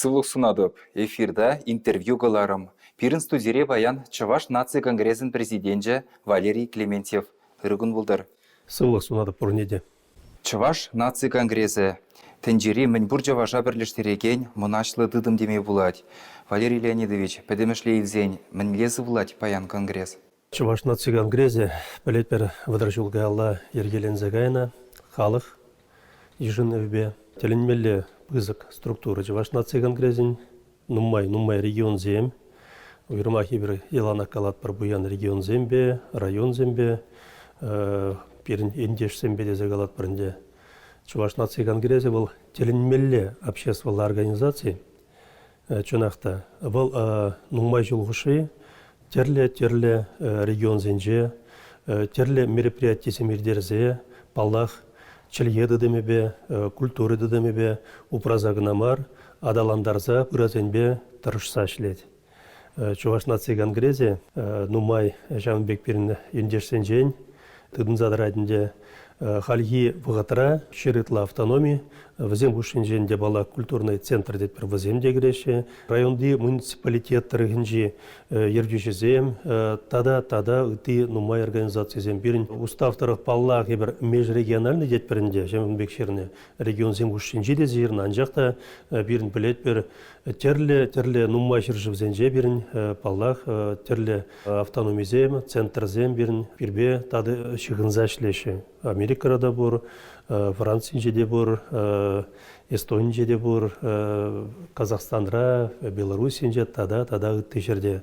Сывлӑх сунатӑп. Эфирта интервью кӑларӑм. Пирӗн студире паян Чӑваш наци конгресӗн президенчӗ Валерий Клементьев. Ырӑ кун пултӑр. Сывлӑх сунатӑп пурне те. Чӑваш наци конгресӗ тӗнчери мӗнпур чӑваша пӗрлештерекен мӑнаҫлӑ тытӑм теме пулать. Валерий Леонидович, пӗтӗмӗшле илсен, мӗнле сывлать паян конгресс? Чӑваш наци конгресӗ, пӗлетпӗр, 30 ҫул каялла йӗркеленсе кайнӑ халӑх йышӑнӑвӗпе. Тӗлӗнмелле пысӑк структура Чӑваш наци конгресӗн. Нумай-нумай регионсем, уйрӑмах эпир яланах калатпӑр, пуян регионсемпе, районсемпе, пирӗн ентешсемпе тесе калатпӑр ӗнтӗ. Чӑваш наци конгресӗ вӑл тӗлӗнмелле обществӑлла организаци. Чӑнах та, вӑл нумай ҫул хушши тӗрлӗ-тӗрлӗ регионсенче тӗрлӗ мероприятисем ирттерсе, паллах, чӗлхе тытӑмӗпе, культура тытӑмӗпе упраса кӑна мар, аталантарса пырасемпе тӑрӑшса ӗҫлет. Чӑваш наци конгресӗ нумай ҫавӑн пек пирӗн ентешсенчен тытӑнса тӑрать ӗнтӗ. Хальхи вӑхӑтра ҫӗр ытла автономи, вӗсем хушшинчен те паллах культурный центр тетпӗр, вӗсем те кӗреҫҫӗ. Районти муниципалитет тӑрӑхӗнчи ертӳҫӗсем тата тата ытти нумай организацисем пирӗн устав тӑрӑх паллах эпир межрегиональный тетпӗр ӗнтӗ, ҫавӑн пек ҫырнӑ, регионсем хушшинче те ҫырнӑ, анчах та пирӗн пӗлетпӗр, тӗрлӗ тӗрлӗ нумай ҫӗршывсенче пирӗн паллах тӗрлӗ автономисем, центрсем пирӗн пирпе тата ҫыхӑнса ӗҫлеҫҫӗ. Америкӑра та пур, Францинче те пур, Эстонинче те пур, Казахстанра, Белоруссинче тата тата ытти ҫӗрте.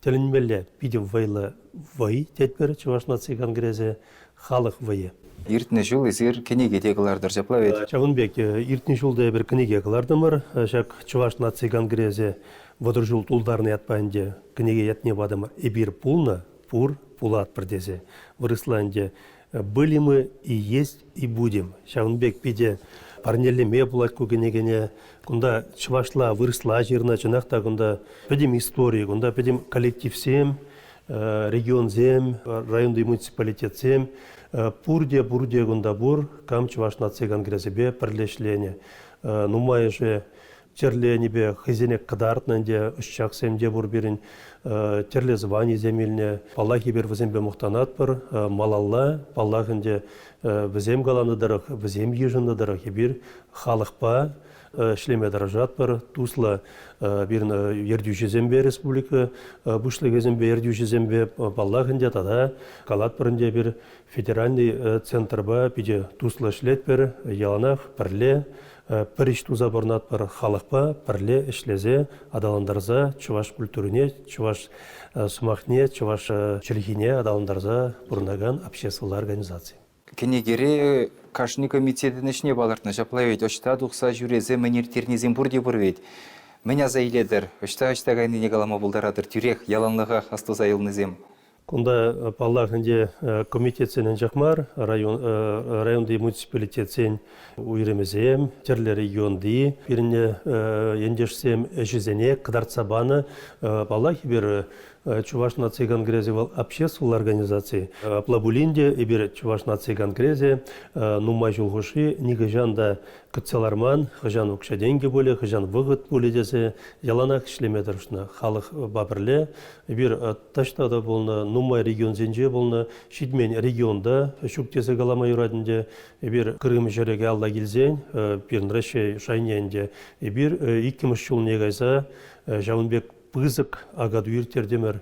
Тӗлӗнмелле, питӗ вӑйлӑ вӑй тетпӗр Чӑваш наци конгресӗ, халӑх вӑйӗ. Иртнӗ ҫул эсир кӗнеке те кӑлартӑр, ҫапла вӗт? Ҫавӑн пек иртнӗ ҫулта эпир кӗнеке кӑлартӑмӑр. Ҫак Чӑваш наци конгресӗ 30 ҫул тултарнӑ ятпа ӗнтӗ кӗнеке ятне патӑмӑр. Эпир пулнӑ, пур, пулатпӑр тесе. Вырӑсла ӗнтӗ «Были мы и есть и будем». Ҫавӑн пек питӗ парнелеме пулать ку кӗнекене. Кунта чӑвашла, вырӑсла ҫырнӑ, чӑнах та кунта пӗтӗм истори, кунта пӗтӗм коллективсем, регионсем, районти муниципалитетсем пурте-пурте кунта пур, кам Чӑваш наци конгресӗпе пӗрле ӗҫленӗ. Нумайӑшӗ тӗрленипе хӑйсене кӑтартнӑ ӗнтӗ, ӑсчахсем те пур пирӗн, тӗрлӗ званисем илнӗ. Паллах, эпир вӗсемпе мухтанатпӑр. Малалла, паллах ӗнтӗ, вӗсем каланӑ тӑрӑх, вӗсем йышӑннӑ тӑрӑх эпир халӑхпа ӗҫлеме тӑрӑшатпӑр. Туслӑ пирӗн ертӳҫӗсемпе, республика пуҫлӑхӗсемпе, ертӳҫӗсемпе, паллах ӗнтӗ, тата калатпӑр ӗнтӗ эпир федеральный центрпа питӗ туслӑ ӗҫлетпӗр, яланах пӗрле пӗр ӗҫ туса пурӑнатпӑр, халӑхпа пӗрле ӗҫлесе, аталантарса чӑваш культурине, чӑваш сӑмахне, чӑваш чӗлхине аталантарса пурӑнакан обществӑлла организаци. Кӗнекере кашни комитетӑн ӗҫне палӑртнӑ. Ҫапла вӗт, ӑҫта тухса ҫӳресе мӗн ирттернисем пурте пур вӗт. Мӗн аса илетӗр? Ӑҫта-ӑҫта кайнине калама пултаратӑр тӳрех, яланлӑхах астуса юлнисем? Кунта, паллах, ӗнтӗ комитетсен анчах мар, район, районти муниципалитетсен уйрӑмӗсем, тӗрлӗ регионти пирӗн ентешсем ӗҫӗсене кӑтартса панӑ. Паллах, эпир Чӑваш наци конгресӗ вӑл обществӑлла организаци. Апла пулин те эпир Чӑваш наци конгресӗ нумай ҫул хушши нихӑҫан та кӗтсе ларман, хӑҫан укҫа-тенкӗ пулӗ, хӑҫан вӑхӑт пулӗ тесе яланах ӗҫлеме тӑрӑшнӑ. Халӑхпа пӗрле эпир таҫта та пулнӑ, нумай регионсенче пулнӑ, ҫитмен регионта ҫук тесе калама юрать ӗнтӗ. Эпир Крым ҫӗрӗ алла килсен, пирӗн Раҫҫей шайне ӗнтӗ, эпир иккӗмӗш ҫулне кайса ҫавӑн пек пысӑк акатуй ирттертӗмӗр.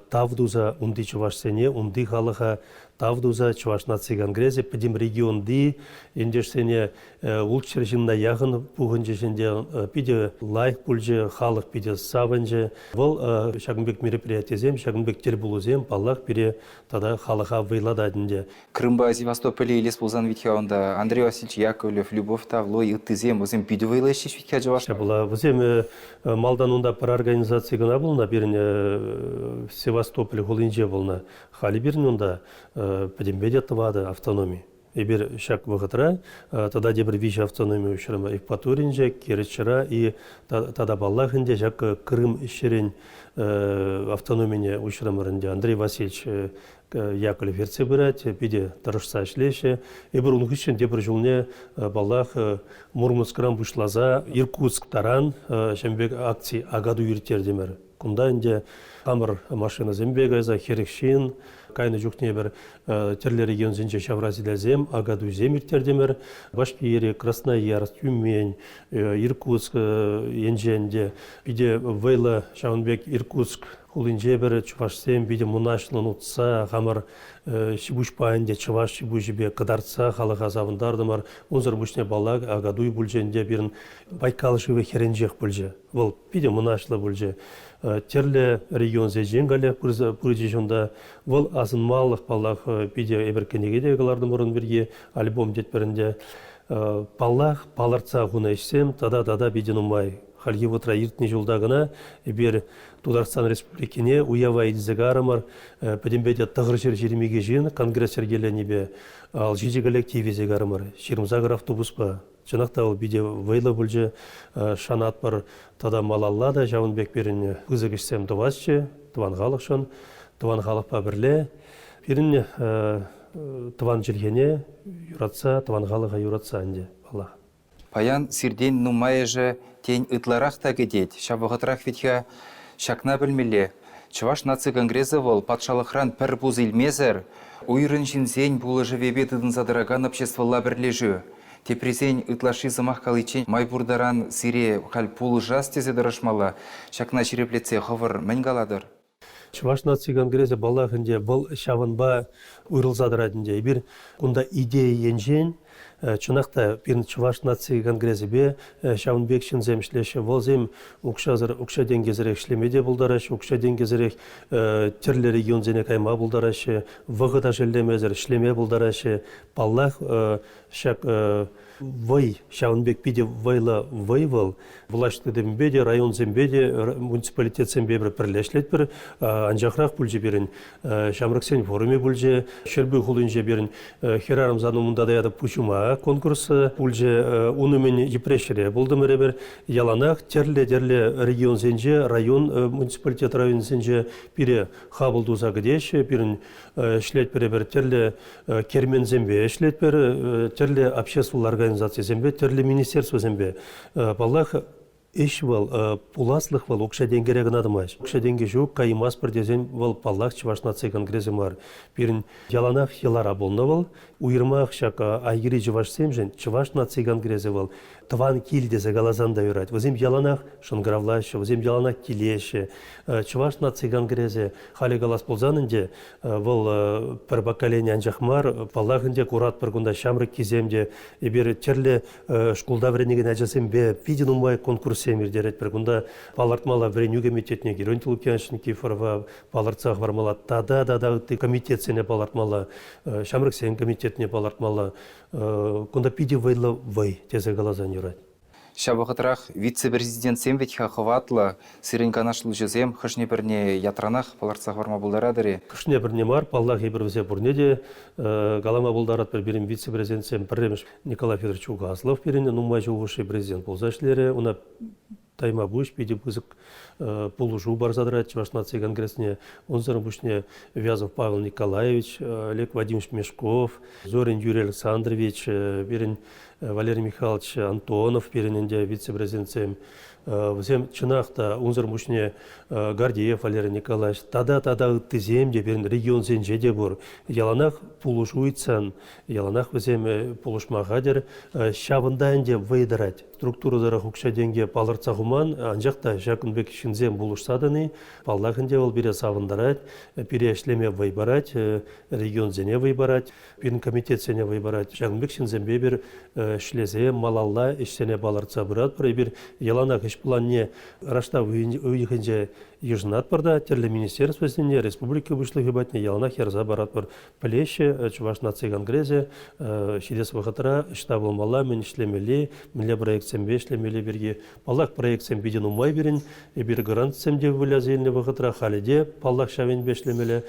Тав туса унти чӑвашсене, унти халӑха тав туса Чӑваш наци конгресӗ пӗтӗм регионти ентешсене ултҫӗр ҫынна яхӑн пухӑнчӗҫ ӗнтӗ. Питӗ лайӑх пулчӗ, халӑх питӗ савӑнчӗ. Вӑл ҫакӑн пек мероприятисем, ҫакӑн пек тӗлпулусем, паллах, пире тата халӑха вӑйлатать ӗнтӗ. Крымпа Севастополе илес пулсан витхе унта Андрей Васильевич Яковлев, Любовь Тавлой, ыттисем, вӗсем питӗ вӑйлӑ ӗҫчӗҫ витхе чӑваш. Ҫапла, вӗсем малтан унта пӗр организаци кӑна пулнӑ, пирӗн Севастополь хулинче пулнӑ. Халӗ пирӗн унта пӗтӗмпе те тӑватӑ автономи. Эпир ҫак вӑхӑтра тата тепӗр виҫӗ автономи уҫрӑмӑр. Евпаторинче, Керчра и тата паллах ӗнтӗ ҫак Крым ҫӗрӗн автономине уҫрӑмӑр ӗнтӗ. Андрей Васильевич Яковлев ертсе пырать, питӗ тӑрӑшса ӗҫлеҫҫӗ. Эпир ун хыҫҫӑн тепӗр ҫулне, паллах, Мурманскран пуҫласа Иркутск таран ҫавӑн пек акци Акатуй ирттертӗмӗр. Кунта ӗнтӗ хамӑр машинӑсемпе кайса 40 ҫын кайнӑ чухне пӗр тӗрлӗ регионсенче ҫавра сӗтелсем, акатуйсем ирттертӗмӗр. Башкири, Красноярск, Тюмень, Иркутск енче ӗнтӗ питӗ вӑйлӑ ҫавӑн пек Иркутск хулинче пӗр чӑвашсем питӗ мӑнаҫлӑн утса хамӑр ҫи-пуҫпа ӗнтӗ чӑваш ҫи-пуҫӗпе кӑтартса халӑха савӑнтартӑмӑр. Унсӑр пуҫне паллах Акатуй пулчӗ ӗнтӗ пирӗн Байкал шывӗ хӗрринчех пулчӗ. Вӑл питӗ мӑнаҫлӑ пулчӗ. Тӗрлӗ регионсенчен каллех пырса пычӗҫ унта. Вӑл асӑнмалӑх, паллах, питӗ эпир кӗнеке те кӑлартӑмӑр ун пирки, альбом тетпӗр ӗнтӗ. Паллах, палӑртса хунӑ ӗҫсем тата-тата питӗ нумай. Хальхи вӑхӑтра иртнӗ ҫулта кӑна эпир Тутарстан Республикине уява илсе карӑмӑр. Пӗтӗмпе те 922 ҫын конгресс йӗркеленипе 57 коллектив илсе карӑмӑр. 28 автобуспа. Чӑнах та вӑл питӗ вӑйлӑ пулчӗ. Шанатпӑр тата малалла та ҫавӑн пек пирӗн пысӑк ӗҫсем тӑвасчӗ тӑван халӑхшӑн, тӑван халӑхпа пӗрле. Пирӗн тӑван чӗлхене юратса, тӑван халӑха юратса ӗнтӗ, паллах. Паян сиртен нумайӑшӗ, тен, ытларах та кӗтет. Ҫав вӑхӑтрах вӗт-ха ҫакна пӗлмелле. Чӑваш наци конгресӗ вӑл патшалӑхран пӗр пус илмесӗр уйрӑм ҫынсен пулӑшӑвӗпе тытӑнса тӑракан обществӑлла пӗрлешӳ. Теприсен ытлашши сӑмах каличчен май пур таран сире халь пулӑшас тесе тӑрӑшмалла. Ҫакна ҫирӗплетсе хӑвӑр мӗн калатӑр? Чӑваш наци конгресӗ, паллах ӗнтӗ, вӑл ҫавӑнпа уйрӑлса тӑрать ӗнтӗ. Эпир кунта идея енчен, чӑнах та, пирӗн Чӑваш наци конгресӗпе ҫавӑн пек ҫынсем ӗҫлеҫҫӗ. Вӑлсем укҫасӑр, укҫа-тенкӗсӗрех ӗҫлеме те пултараҫҫӗ, укҫа-тенкӗсӗрех тӗрлӗ регионсене кайма пултараҫҫӗ, вӑхӑта шеллемесӗр ӗҫлеме пултараҫҫӗ. Паллах, ҫак вӑй, ҫавӑн пек питӗ вӑйлӑ вӑй вӑл. Влаҫ тытӑмӗпе те, районсемпе те, муниципалитетсемпе пӗр пӗрле ӗҫлетпӗр. Анчахрах пулчӗ пирӗн ҫамрӑксен форумӗ пулчӗ. Ҫӗрпӳ хулинче пирӗн хӗрарӑм сан умӑнта та ятӑп пуҫума конкурс пулчӗ. Ун умӗн Йӗпреҫре пултӑмӑр эпир. Яланах тӗрлӗ-тӗрлӗ регионсенче, район, муниципалитет районӗсенче пире хапӑл туса кӗтеҫҫӗ. Пирӗн ӗҫлетпӗр эпир тӗрлӗ керменсемпе ӗҫлетпӗр, тӗрлӗ обществӑллӑ организацисемпе, тӗрлӗ министерствӑсемпе. Паллах, ӗҫ вӑл, пуласлӑх вӑл укҫа-тенкӗре кӑна тӑмасть. Укҫа-тенкӗ ҫук, каймастпӑр тесен вӑл, паллах, Чӑваш наци конгресӗ мар. Пирӗн яланах йӑлара пулнӑ вӑл. Уйрӑмах ҫак Айгири чӑвашсемшӗн Чӑваш наци конгресӗ вӑл тӑван кил тесе каласан та юрать. Вӗсем яланах шӑнкӑравлаҫҫӗ, вӗсем яланах килеҫҫӗ. Чӑваш наци конгресӗ халӗ калас пулсан ӗнтӗ вӑл пӗр поколени анчах мар, паллах ӗнтӗ куратпӑр кунта ҫамрӑккисем те. Эпир тӗрлӗ шкулта вӗренекен ачасемпе питӗ нумай конкурссем ирттеретпӗр. Кунта палӑртмалла вӗренӳ комитетне Геронтий Лукьянович Никифорова палӑртса хӑвармалла тата тата ытти комитетсене палӑртмалла, ҫамрӑксен комитетне палӑртмалла. Кунта питӗ вӑйлӑ вӑй тесе каласан юрать. Ҫав вӑхӑтрах вице-президентсем вӗт-ха хӑватлӑ, сирӗн канашлуҫӑсем хӑшне-пӗрне ятранах палӑртса хӑварма пултаратӑр-и? Хӑшне-пӗрне мар, паллах, эпир вӗсем пурне те калама пултаратпӑр. Пирӗн вице-президентсем пӗрремӗш Николай Федорович Угаслов пирӗн нумай ҫул хушши президент пулса ӗҫлерӗ. Ӑна тайма пуҫ, питӗ пысӑк пулӑшу парса тӑрать Чӑваш наци конгресне. Унсӑрӑн пуҫне Вязов Павел Николаевич, Олег Вадимович Мешков, Зорин Юрий Александрович, пирӗн Валерий Михайлович Антонов пирӗн ӗнтӗ вице-президентсем. Вӗсем чӑнах та унсӑр пуҫне Гордеев Валерий Николаевич тата тата ыттисем те пирӗн регионсенче те пур. Яланах пулӑшу ыйтсан, яланах вӗсем пулӑшма хатӗр. Ҫавӑнта ӗнтӗ вӑй тӑрать. Структура тӑрӑх укҫа-тенке палӑртса хуман, анчах та ҫакӑн пек ҫынсем пулӑшса тӑни, паллах ӗнтӗ, вӑл пире савӑнтарать, пире ӗҫлеме вӑй парать, регионсене вӑй парать, пирӗн комитетсене вӑй парать. Ҫакӑн пек ҫынсемпе эпир ӗҫлесе малалла ӗҫсене палӑртса пыратпӑр. Эпир яланах ӗҫ планне раштав уйӑхӗнче йышӑнатпӑр та тӗрлӗ министерствӑсене, республика Пуҫлӑхӗ патне яланах ярса паратпӑр. Пӗлеҫҫӗ, Чӑваш наци конгресӗ ҫитес вӑхӑтра ӑҫта пулмалла, мӗн ӗҫлемелли, мӗнле проектсемпе ӗҫлемелли пирки. Паллах, проектсем питӗ нумай пирӗн. Эпир грантсем те выляса илнӗ вӑхӑтра халӗ те, паллах, ҫав енпе ӗҫлемелле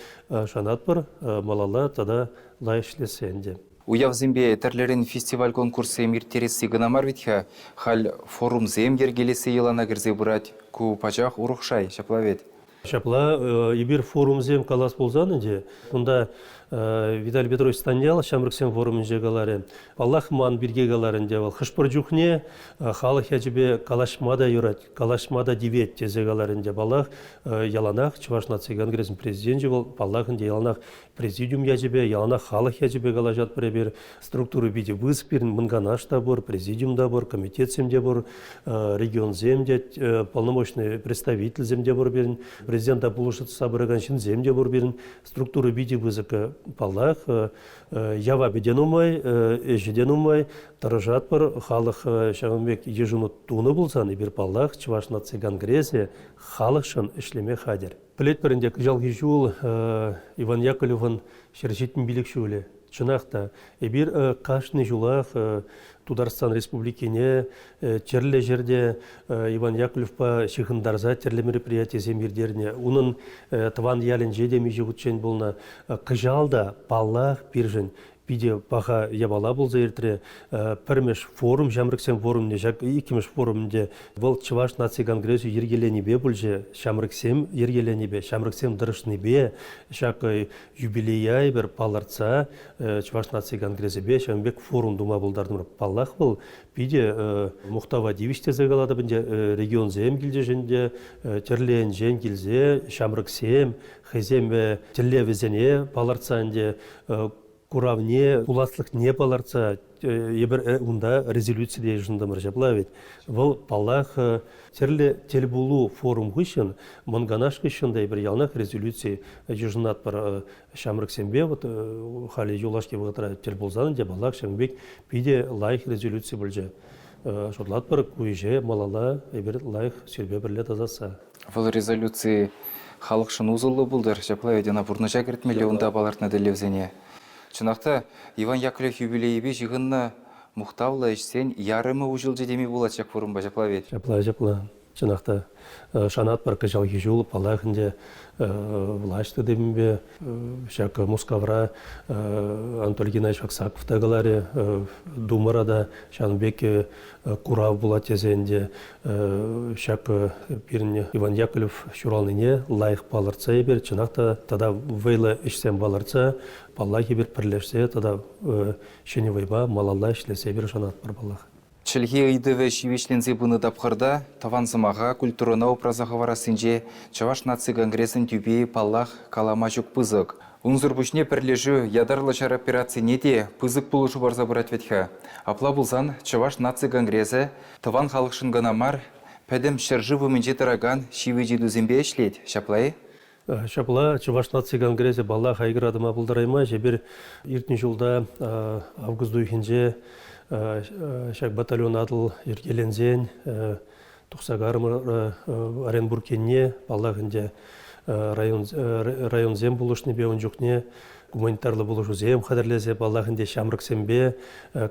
шанатпӑр, малалла тата лайӑх ӗҫлессе ӗнтӗ. Уявсемпе тӗрлӗрен фестиваль-конкурссем ирттересси кӑна мар вӗт-ха, халь форумсем йӗркелесси йӑлана кӗрсе пырать. Ку пачах урӑх шай, ҫапла вӗт? Ҫапла, эпир форумсем калас пулсан ӗнтӗ, кунта Виталий Петрович Станьял ҫамрӑксен форумӗнче каларӗ. Паллах, ман пирки каларӗ ӗнтӗ вӑл. Хӑш-пӗр чухне халӑх ячӗпе калаҫма та юрать, калаҫма та тивет тесе каларӗ ӗнтӗ. Паллах, яланах Чӑваш наци конгресӗн президенчӗ вӑл, паллах ӗнтӗ, яланах президиум ячӗпе, яланах халӑх ячӗпе калаҫатпӑр эпир. Структура питӗ пысӑк пирӗн, Мӑн Канаш та пур, президиум та пур, комитетсем те пур, регионсем те, полномочный представительсем те пур пирӗн, президента пулӑшса пыракан ҫынсем те пур пирӗн. Структура питӗ пысӑк, паллах. Явапӗ те нумай, ӗҫӗ те нумай. Тӑрӑшатпӑр, халӑх ҫавӑн пек йышӑну тунӑ пулсан эпир, паллах, Чӑваш наци конгресӗ халӑхшӑн ӗҫлеме хатӗр. Пӗлетпӗр ӗнтӗ, кӑҫалхи ҫул Иван Яковлевӑн 175 ҫулӗ. Чӑнах та, эпир кашни ҫулах Тутарстан Республикине тӗрлӗ ҫӗрте Иван Яковлевпа ҫыхӑнтарса тӗрлӗ мероприятисем ирттернӗ. Унӑн тӑван ялӗнче те миҫе хутчен пулнӑ. Кӑҫал та, паллах, пиршӗн питӗ паха япала пулса иртрӗ. Пӗрмӗш форум, ҫамрӑксен форумне, ҫак иккӗмӗш форумӗнче вӑл Чӑваш наци конгресӗ йӗркеленипе пулчӗ, ҫамрӑксем йӗркеленипе, ҫамрӑксем тӑрӑшнипе ҫак юбилея эпир палӑртса Чӑваш наци конгресӗпе ҫавӑн пек форум тума пултартӑмӑр. Паллах, вӑл питӗ мухтава тивӗҫ тесе калатӑп ӗнтӗ. Регионсем килчӗҫ ӗнтӗ, тӗрлӗ енчен килсе ҫамрӑксем хӑйсем тӗллевӗсене палӑртса ӗнтӗ куравне, пуласлӑхне палӑртса эпир унта резолюци те йышӑнтӑмӑр ҫапла вӗт. Вӑл, паллах, тӗрлӗ тӗлпулу форум хыҫҫӑн, Мӑн Канаш хыҫҫӑн та эпир яланах резолюци йышӑнатпӑр ҫамрӑксемпе. Вот халӗ юлашки вӑхӑтра тӗл пулсан те, паллах, ҫавӑн пек питӗ лайӑх резолюци пулчӗ. Шутлатпӑр, ку ӗҫе малалла эпир лайӑх сирпе пӗрле тӑсасса. Вӑл резолюци халӑхшӑн усӑллӑ пултӑр, ҫапла вӗт ӑна пурнӑҫа кӗртмелле унта палӑртнӑ тӗллевсене. Чӑнах та, Иван Яковлев юбилейӗпе ҫыхӑннӑ мухтавлӑ ӗҫсен ярӑмӗ уҫӑлчӗ теме пулать ҫак форумпа, ҫапла вӗт? Ҫапла, ҫапла. Чӑнах та, шанатпӑр кӑҫалхи ҫул, паллах ӗнтӗ, влаҫ тытӑмӗпе ҫак Мускавра Анатолий Геннадьевич Аксаков та каларӗ, Думӑра та ҫавӑн пек курав пулать тесе ӗнтӗ ҫак пирӗн Иван Яковлев ҫуралнине лайӑх палӑртса эпир чӑнах та тата вӑйлӑ ӗҫсем палӑртса, паллах, эпир пӗрлешсе тата ҫӗнӗ вӑйпа малалла ӗҫлесе эпир шанатпӑр паллах. Чӗлхе ыйтӑвӗ ҫивӗчленсе пынӑ тапхӑрта тӑван сӑмаха, культурӑна упраса хӑварассинче Чӑваш наци конгресӗн тӳпи, паллах, калама ҫук пысӑк. Унсӑр пуҫне пӗрлешӳ ятарлӑ ҫар операцине те пысӑк пулӑшу парса пырать вӗт-ха. Апла пулсан Чӑваш наци конгресӗ тӑван халӑхшӑн кӑна мар, пӗтӗм ҫӗршыв умӗнче тӑракан ҫивӗч ыйтусемпе ӗҫлет, ҫапла-и? Ҫапла, Чӑваш наци конгресӗ, паллах, айкӑра тӑма пултараймасть. Эпир иртнӗ ҫулта август уйӑхӗнче ҫак батальон Атӑл йӗркеленсен тухса карӑмӑр Оренбург енне, паллах ӗнтӗ, район, районсем пулӑшнипе ун чухне гуманитарлӑ пулӑшусем хатӗрлесе, паллах ӗнтӗ, ҫамрӑксемпе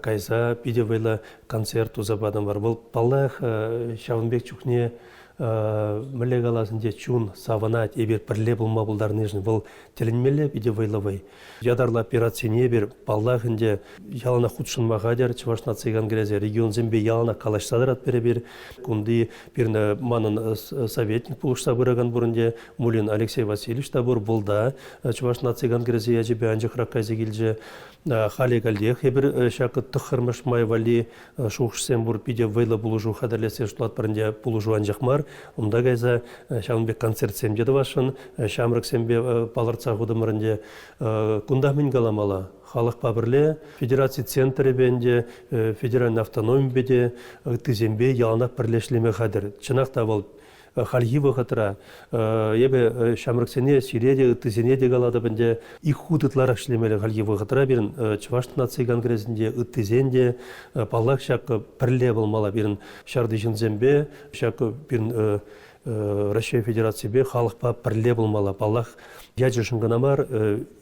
кайса питӗ вӑйлӑ концерт туса патӑмӑр. Вӑл, паллах, ҫавӑн пек чухне мӗнле калас ӗнтӗ, чун савӑнать, эпир пӗрле пулма пултарнишӗн. Вӑл тӗлӗнмелле питӗ вӑйлӑ вӑй. Ятарлӑ операцине эпир, паллах ӗнтӗ, яланах хутшӑнма хатӗр. Чӑваш наци конгресӗ регионсемпе яланах калаҫса тӑратпӑр эпир. Кунти пирӗн манӑн советник пулӑшса пыракан пур ӗнтӗ, Мулин Алексей Васильевич та пур. Вӑл та Чӑваш наци конгресӗ ячӗпе анчахрах кайса килчӗ. Халӗ каллех эпир ҫак тӑххӑрмӗш май валли шухӑшсем пур, питӗ вӑйлӑ пулӑшу хатӗрлесе шутлатпӑр ӗнтӗ, пулӑшу анчах мар. Унта кайса ҫавӑн пек концертсем те тӑвасшӑн, ҫамрӑксемпе палӑртса хутӑмӑр ӗнтӗ. Кунта мӗн каламалла? Халӑхпа пӗрле федераци центрӗпе ӗнтӗ, федеральнӑй автономипе те, ыттисемпе яланах пӗрле ӗҫлеме хатӗр. Чӑнах та вӑл Хальхи вӑхӑтра эпӗ ҫамрӑксене, сире те, ыттисене те калатӑп ӗнтӗ, ик хут ытларах ӗҫлемелле хальхи вӑхӑтра пирӗн Чӑваш наци конгресӗнче, ыттисен те, паллах, ҫак пӗрле пулмалла пирӗн ҫарти ҫынсемпе, ҫак пирӗн Раҫҫей Федераципе халӑхпа пӗрле пулмалла. Паллах, ячӗшӗн кӑна мар,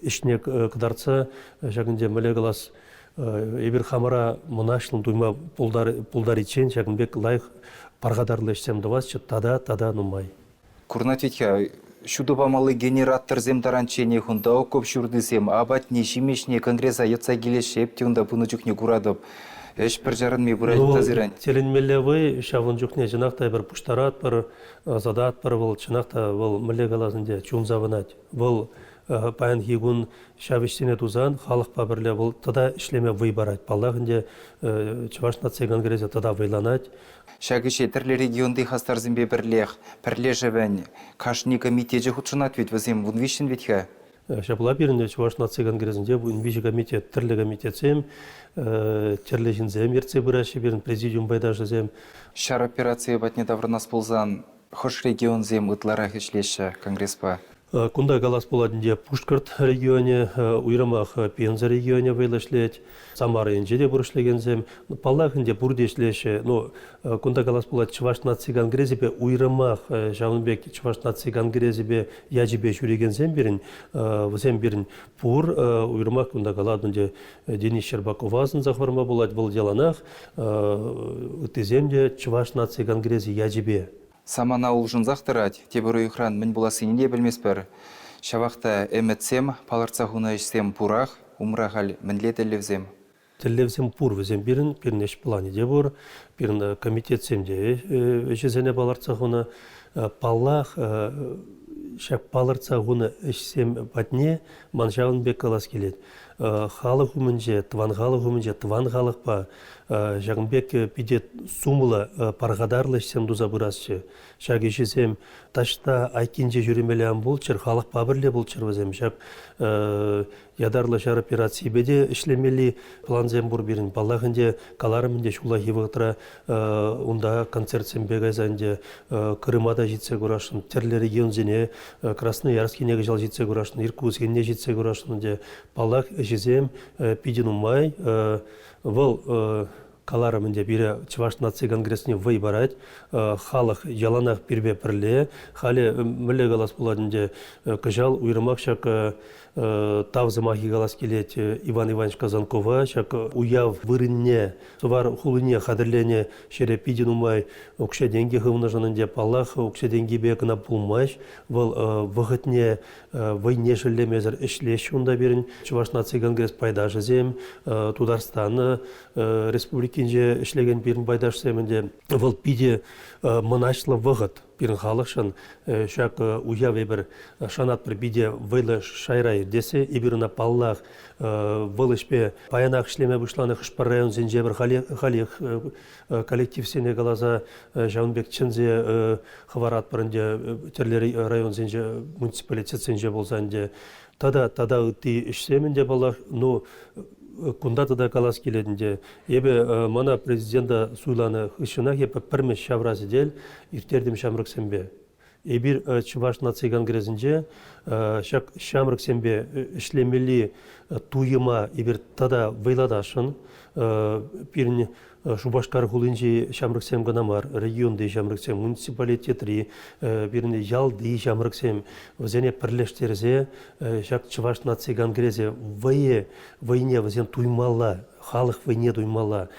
ӗҫне кӑтартса ҫакӑнте мӗнле калас, эпир хамӑра мӑнаҫлӑн туйма пултариччен ҫакӑн пек лайӑх пархатарлӑ ӗҫсем тӑвасчӗ тата тата нумай. Курнать вӗт-ха, Ҫутӑ памалли генераторсем таранчченех унта окоп ҫуртисем, апатне, ҫимӗҫне конгреса йӑтса килеҫҫӗ. Эп те унта пынӑ чухне куратӑп. Ӗҫ пӗр чарӑнми пырать Ну, Тазиран. Тӗлӗнмелле вӑй, ҫавӑн чухне чӑнах та эпир пуҫтаратпӑр, ӑсататпӑр вӑл, чӑнах та вӑл мӗнле калас ӗнтӗ, чун савӑнать. Вӑл паянхи кун ҫав ӗҫсене тусан халӑхпа пӗрле вӑл тата ӗҫлеме вӑй парать. Паллах ӗнтӗ, Чӑваш наци конгресӗ тата вӑйланать. Ҫак ӗҫе тӗрлӗ регионти хастарсемпе пӗрлех пӗрлешӗвӗн кашни комитечӗ хутшӑнать вӗт вӗсем 13-ӗн вӗт-ха. Ҫапла пирӗн Чӑваш наци конгресӗнче 13 комитет, тӗрлӗ комитетсем, тӗрлӗ ҫынсем ертсе пыраҫҫӗ пирӗн президиум пайташӗсем. Ҫар операцийӗ патне таврӑнас пулсан хӑш регионсем ытларах ӗҫлеҫҫӗ конгреспа? Кунта калас пулать ӗнтӗ, Пушкӑрт регионӗ, уйрӑмах Пенза регионӗ вӑйлӑ ӗҫлет. Самара енче те пур ӗҫлекенсем. Паллах ӗнтӗ, пурте ӗҫлеҫҫӗ. Но кунта калас пулать, Чӑваш наци конгресӗпе уйрӑмах ҫавӑн пек Чӑваш наци конгресӗпе ячӗпе ҫӳрекенсем пирӗн, вӗсем пирӗн пур. Уйрӑмах кунта калатӑн ӗнтӗ, Денис Щербакова асӑнса хӑварма пулать. Вӑл яланах ыттисем те Чӑваш наци конгресӗ ячӗпе. Самана улшӑнсах тӑрать, тепӗр уйӑхран мӗн пулассине те пӗлместпӗр. Ҫавах та ӗмӗтсем, палӑртса хунӑ ӗҫсем пурах, умра халь мӗнле тӗллевсем? Тӗллевсем пур вӗсем пирӗн, пирӗн ӗҫ планӗ те пур, пирӗн комитетсем те ӗҫӗсене палӑртса хунӑ. Паллах, ҫак палӑртса хунӑ ӗҫсем патне ман ҫавӑн пек калас килет. Халӑх умӗнче, тӑван халӑх умӗнче, тӑван халӑхпа ҫакӑн пек питӗ сумлӑ, пархатарлӑ ӗҫсем туса пырасчӗ. Ҫак ӗҫӗсем таҫта айккинче ҫӳремелле ан пулччӑр, халӑхпа пӗрле пулччӑр вӗсем. Ҫак ятарлӑ ҫар операцийӗпе те ӗҫлемелли плансем пур пирӗн. Паллах ӗнтӗ, каларӑм ӗнтӗ, ҫуллахи вӑхӑтра унта концертсемпе кайса ӗнтӗ Крыма та ҫитсе курасшӑн, тӗрлӗ регионсене, Красноярскине кӑҫал ҫитсе курасшӑн, Иркутскине ҫитсе курасшӑн ӗнтӗ. Паллах, ӗҫӗсем питӗ нумай. Вӑл каларӑм ӗнтӗ, пире Чӑваш наци конгресне вӑй парать. Халӑх яланах пирпе пӗрле. Халӗ мӗнле калас пулать ӗнтӗ, кӑҫал уйрӑмах ҫак тав сӑмахӗ калас килет Иван Иванович Казанкова. Ҫак уяв вырӑнне, Сувар хулине хатӗрленӗ ҫӗре питӗ нумай укҫа-тенкӗ хывнӑшӑн ӗнтӗ, паллах, укҫа-тенкипе кӑна пулмасть. Вӑл вӑхӑтне вӑйне шеллемесӗр ӗҫлеҫҫӗ унта пирӗн Чӑваш наци конгресс пайташӗсем, Тутарстан Республикинче ӗҫлекен пирӗн пайташсем ӗнтӗ. Вӑл питӗ мӑнаҫлӑ вӑхӑт пирӗн халӑхшӑн. Ҫак уяв эпир шанатпӑр питӗ вӑйлӑ шайра иртессе. Эпир ӑна, паллах, вӑл ӗҫпе паянах ӗҫлеме пуҫланӑ хӑш-пӗр районсенче эпир халех коллективсене каласа ҫавӑн пек чӗнсе хӑваратпӑр ӗнтӗ тӗрлӗ районсенче, муниципалитетсенче пулса ӗнтӗ. Тата тата ытти ӗҫсем ӗнтӗ, паллах, ну, кунта тата калас килет ӗнтӗ. Эпӗ мана президента суйланӑ хыҫҫӑнах эпӗ пӗрмӗш ҫавра сӗтел ирттертӗм ҫамрӑксемпе. Эпир Чӑваш наци конгресӗнче ҫак ҫамрӑксемпе ӗҫлемелли туйӑма эпир тата вӑйлатасшӑн. Пирӗн Шупашкар хулинчи ҫамрӑксем кӑна мар, регионти ҫамрӑксем, муниципалитетри, пирӗн ялти ҫамрӑксем, вӗсене пӗрлештерсе ҫак Чӑваш наци конгресӗ вӑйӗ, вӑйне вӗсем туймалла, халӑх вӑйне туймалла.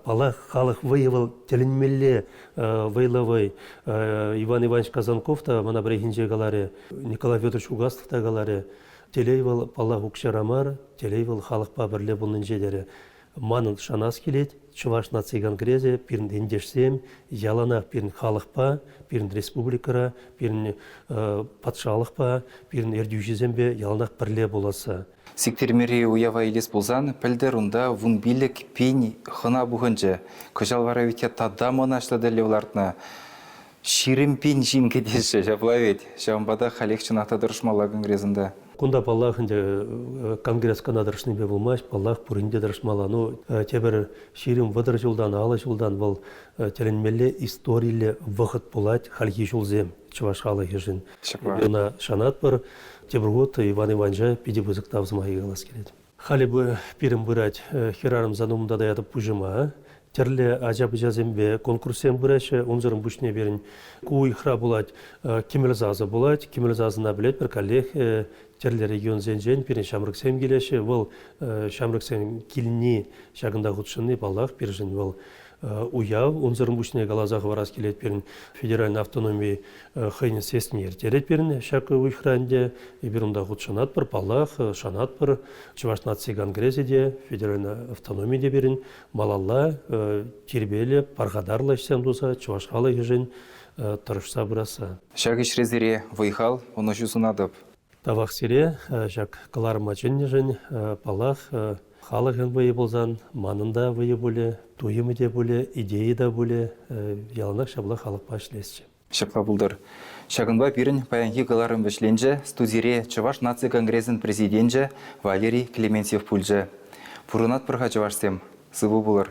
Паллах, халӑх вӑйӗ вӑл тӗлӗнмелле вӑйлӑ вӑй. Иван Иванович Казанков та мана пӗррехинче каларӗ, Николай Федорович Угаслов та каларӗ, телей вӑл, паллах, укҫара мар, телей вӑл халӑхпа пӗрле пулнинче терӗ. Манӑн шанас килет, Чӑваш наци конгресӗ пирӗн ентешсем яланах пирӗн халӑхпа, пирӗн республикӑра, пирӗн патшалӑхпа, пирӗн ертӳҫӗсемпе яланах пӗрле пуласса. Сиктӗрмери уява илес пулсан, пӗлтӗр унта 15 000 хӑна пухӑнчӗ. Кӑҫал вара витя тата мӑнаҫлӑ тӗллев лартнӑ. 20 000 ҫын кӗтеҫҫӗ, ҫапла вӗт. Ҫавӑнпа та халех чӑнах та тӑрӑшмалла конгресӑн та. Кунта, паллах, ӗнтӗ конгресс кӑна тӑрӑшнипе пулмасть, паллах, пурин те тӑрӑшмалла. Ну, тепӗр 20-30 ҫултан, 50 ҫултан вӑл тӗлӗнмелле историллӗ вӑхӑт пулать хальхи ҫулсем чӑваш халӑхӗшӗн. Ҫапла. Ӑна шанатпӑр. Тепӗр хут Иван Ивановича питӗ пысӑк тав сӑмахӗ калас килет. Халӗ пирӗн пырать хӗрарӑм сан умта таятӑп пуҫӑма. Тӗрлӗ ача-пӑчасемпе конкурссем пыраҫҫӗ. Унсӑрӑн пуҫне пирӗн ку уйӑхра пулать кӗмӗл сасӑ пулать. Кӗмӗл сасӑна пӗлетпӗр каллех. Тӗрлӗ регионсенчен пирӗн ҫамрӑксем килеҫҫӗ. Вӑл ҫамрӑксем килни, ҫакӑнта хутшӑнни, паллах, пирӗншӗн вӑл уяв. Унсӑрӑн пуҫне каласа хӑварас килет, пирӗн федеральнӑй автономи хӑйӗн съездне ирттерет пирӗн ҫак уйӑхра ӗнтӗ. Эпир унта хутшӑнатпӑр, паллах, шанатпӑр. Чӑваш наци конгресӗ те, федеральнӑй автономи те пирӗн малалла тирпейлӗ, пархатарлӑ ӗҫсем туса чӑваш халӑхӗшӗн тӑрӑшса пырасса. Ҫак ӗҫре сире вӑй-хал, ӑнӑҫу сунатӑп. Тавах сире ҫак кӑларӑма чӗннӗшӗн. Паллах, халӑхӑн вӑйӗ пулсан манӑн та вӑйӗ пулӗ, туйӑмӗ те пулӗ, идейи та пулӗ. Яланах ҫапла халӑхпа ӗҫлесчӗ. Ҫапла пултӑр. Ҫакӑнпа пирӗн паянхи кӑларӑм вӗҫленчӗ. Студире Чӑваш наци конгресӗн президенчӗ Валерий Клементьев пулчӗ. Пурӑнатпӑр-ха чӑвашсем. Сывӑ пулӑр.